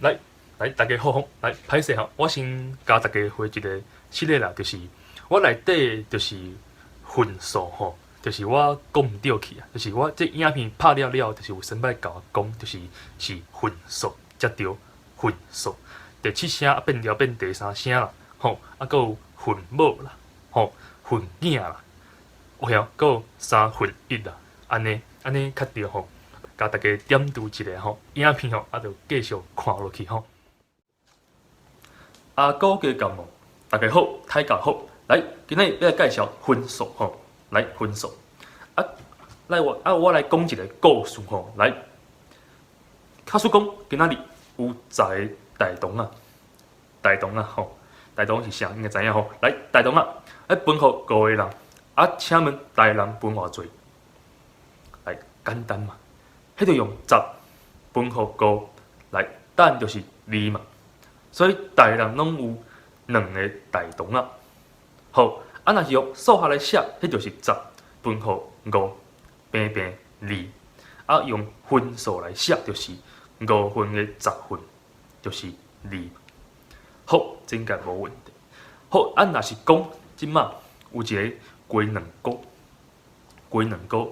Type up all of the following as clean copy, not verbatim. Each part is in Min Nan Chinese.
來來，大家好吼，來歹勢吼，我先共大家回一个失禮啦，就是我內底就是分數吼，就是我講毋對去啊，就是我這影片拍了了，就是有先擺共我講，就是是分數才對，分數第七聲啊變調變第三聲啦，吼，啊閣有分母啦，吼，分子啦，有影，閣有三分一啦，按呢按呢較對吼，共大家點拄一下吼，影片吼，啊就繼續看落去吼。阿哥加減哦，大家好，大家好，來，今仔日欲來介紹分數吼，來分數。啊，來我啊，我來講一个故事吼，來，假使講今仔日有十个大同仔，大同仔吼，大同是啥？應該知影吼。來，大同仔，欲分予五个人，啊，請問大人分偌濟？來，簡單嘛，彼就用十分予五，來，答案就是二嘛。所以大人攏有兩个大同仔。好，啊，若是用數學來寫，彼就是十分予五平平二。啊，用分數來寫，就是五分的十份，就是二。好，這應該無問題。好，啊，若是講這馬有一个雞卵糕，雞卵糕，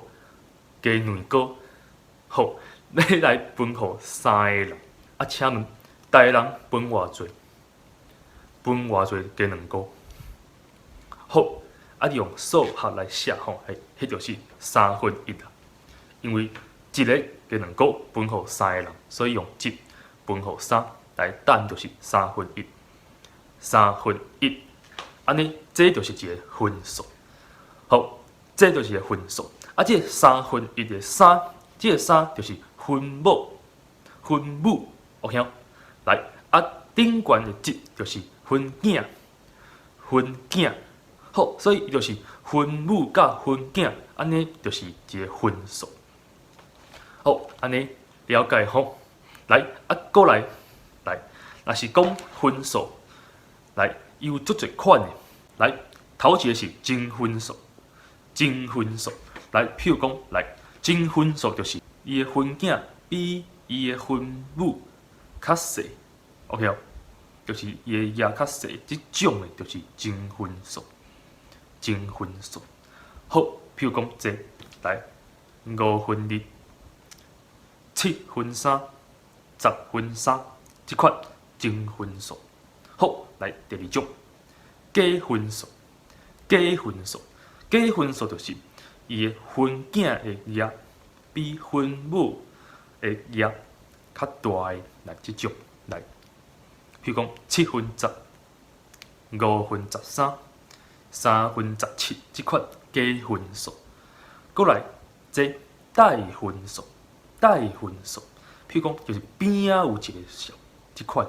雞卵糕，好，欲來分予三个人，啊，請問大人分偌濟？分偌濟雞卵糕？好，啊，你用數學來寫吼，彼彼就是三分一啦。因為一个雞卵糕分予三个人，所以用一分予三，來答案就是三分一。三分一，按呢，這就是一个分數。好，這就是一个分數。啊，這个三分一的三，這个三就是分母，分母，OK 來，啊，頂懸的一就是分子，分子。好，所以伊就是分母佮分子，按呢就是一个分數。好，按呢了解吼。來，啊，閣來，來，若是講分數，來，伊有足濟款的。來，頭一个是真分數，真分數。來，譬如講，來，真分數就是伊的分子比伊的分母較細，OK 哦，就是伊的額較細，這種的就是真分數，真分數。好，譬如講這，來，五分二、七分三、十分三，這款真分數。好，來第二種，假分數，假分數，假分數就是伊的分子的額比分母的額較大的，來這種來，譬如講七分十、五分十三、三分十七，這款假分數。閣來這帶分數，帶分數，譬如講就是邊仔有一个數，這款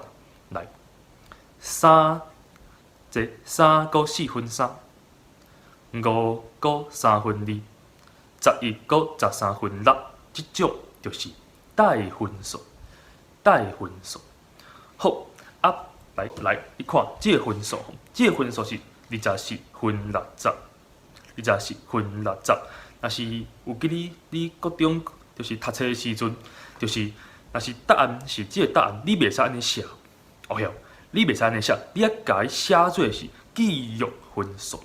來三，這三閣四分三，五閣三分二，11閣13分6，這種就是帶分數，帶分數。好，啊，來來，你看這个分數，這个分數是24分60，24分60。若是有記你你國中就是讀冊的時陣，就是若是答案是這个答案，你袂使按呢寫，哦曉，你袂使按呢寫，你愛共伊寫做是記約分數，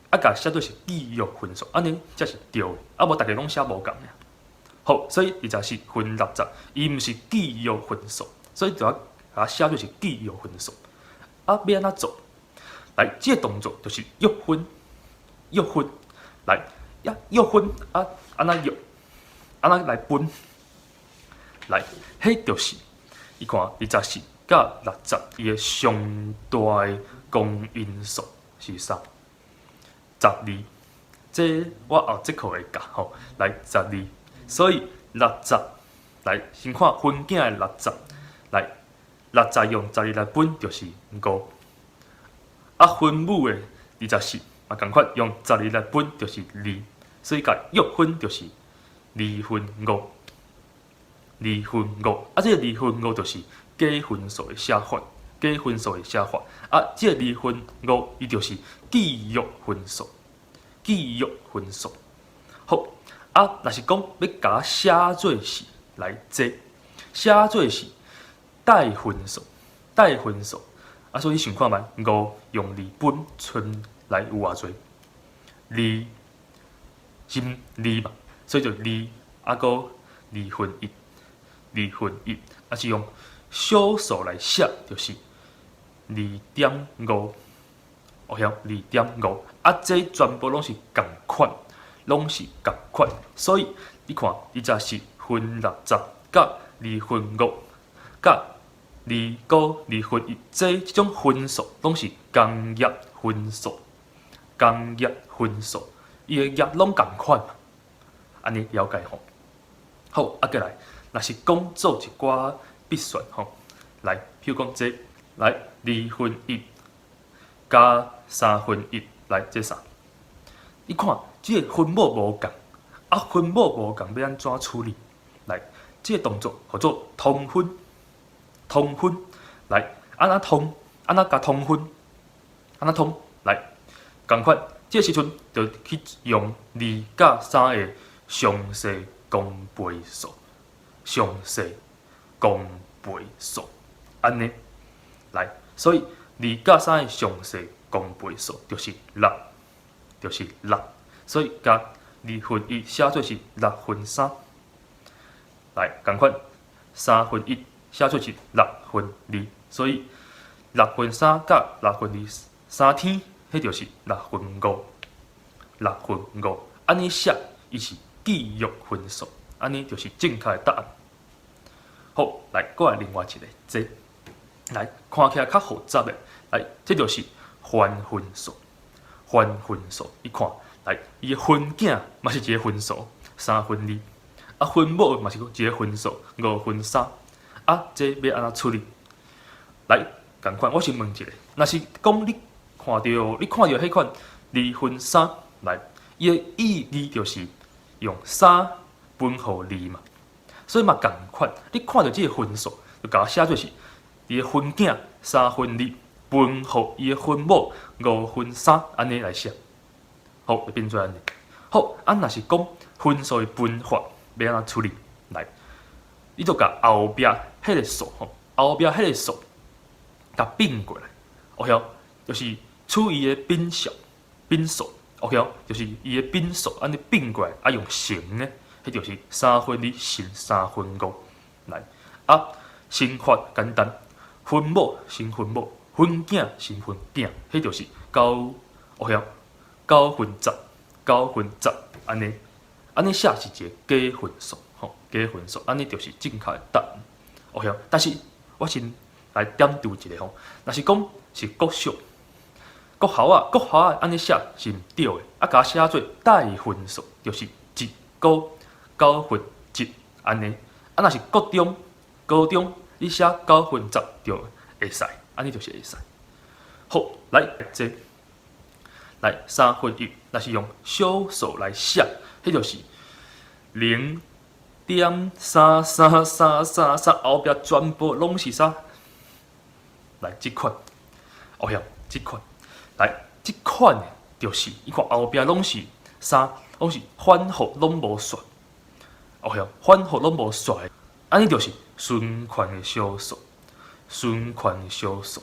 啊，共寫做是記約分數，按呢才是對的，啊無逐家攏寫無仝的。好，所以24分60，伊毋是記約分數，所以就愛共寫做是記約分數。啊，欲按怎做？來，這个動作就是約分，約分，來，呀，約分啊，按怎約？按怎來分？來，彼就是你看24佮60，伊的上大的公因數是啥？十二，這我後節課會教吼。來，十二，所以六十，來先看分子的六十，來，六十用十二來分就是五。啊，分母的二十四嘛仝款，用十二來分就是二，所以共約分就是二分五，二分五。啊，這个二分五就是假分數的寫法，假分數的寫法。啊，這个二分五，伊就是記約分數，記約分數。好，啊，若是講欲共寫做是來這，寫做是帶分數，帶分數。啊，所以你想看覓，五用二分剩來有偌濟？二是毋二嘛，所以就二啊，閣二分一，二分一，啊是用小數來寫，就是2.5，哦曉二點五，啊，這全部攏是仝款，攏是仝款，所以你看，伊才是分60佮二分五佮二閣二分一，這種分數攏是工業分數，工業分數，伊的業攏仝款嘛，按呢了解吼？好，啊，過來，若是講做一寡筆算吼，來，譬如講這，來二分一加三分一，來這啥？你看，這个分母無仝，啊，分母無仝欲按怎處理？來，這个動作號做通分，通分，來，按怎通？按怎共通分？按怎通？來，仝款，這個時陣就去用二佮三的詳細公倍數，詳細公倍數，按呢，來，所以二佮三的詳細公倍數就是六，就是六，所以共二分一寫做是六分三，來，仝款，三分一寫做是六分二，所以六分三佮六分二三天，彼就是六分五，六分五，按呢寫，伊是記憶分數，按呢就是正確的答案。好，來，閣來另外一個，這來看起來較複雜的，來，這就是繁分數，繁分數，你看，來，伊的分子嘛是一个分數，三分二，啊，分母嘛是一个分數，五分三，啊，這欲按怎處理？來，仝款，我先問一下，若是講你看著彼款二分三，來，伊的意義就是用三分予二嘛，所以嘛仝款，你看著這个分數，就共寫做是伊的分子三分二分予伊的分母五分三，按呢來寫，好，就變做按呢。好，啊，若是講分數的分法，欲按怎處理？來，你就共後壁彼个數吼，後壁彼个數，共變過來，OK，就是取伊的變數，變數，OK，就是伊的變數，按呢變過來，啊用乘呢，彼就是三分二乘三分五，來，啊，乘法簡單，分母乘分母，分子乘分子，彼就是九，OK，九分十，九分十，按呢，按呢寫是一个假分數，吼，假分數，按呢就是正確的答案，OK，但是我先來點注一下吼，若是講是國小、國校仔，國校仔按呢寫是毋對的，啊，共寫做帶分數，就是一個九分一按呢，啊，若是國中、高中，你寫九分十就會使，按呢就是會使。好，來，這來三分一，若是用小數來寫，彼就是0.33333，後壁全部攏是啥？來，這款，哦曉，這款，來，這款的，就是你看後壁攏是三，攏是反覆攏無煞，哦曉，反覆攏無煞的，按呢就是循環的小數，循環的小數。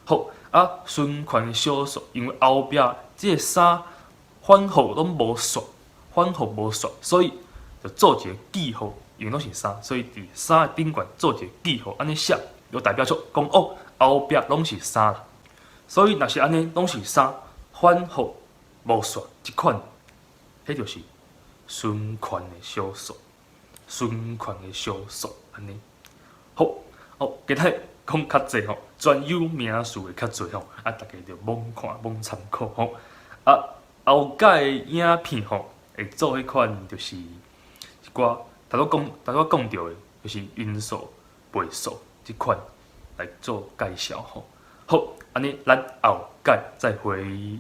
好，啊，循環的小數，因為後壁這个三反覆攏無煞，反覆無煞，所以就做一个記號，因為攏是三，所以佇三的頂懸做一个記號，按呢寫，就代表出講哦，後壁攏是三啦。所以若是按呢攏是三，反覆無煞，這款，彼就是循環的小數，循環的小數，按呢。好，好，今日講較濟吼，專有名詞會較濟吼，啊，大家就罔看罔參考吼。啊，後蓋影片吼，會做彼款就是一寡頭拄講頭拄講著的，就是因數、倍數這款來做介紹吼。好，按呢咱後蓋再會。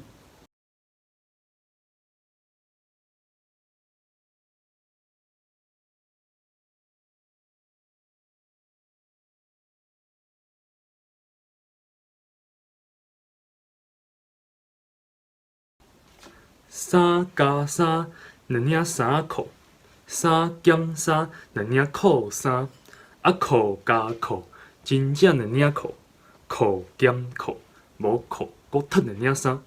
三加三，兩領衫褲；三減三，兩領褲衫。啊，褲加褲，真正兩領褲，褲兼褲，無褲閣褪兩領衫。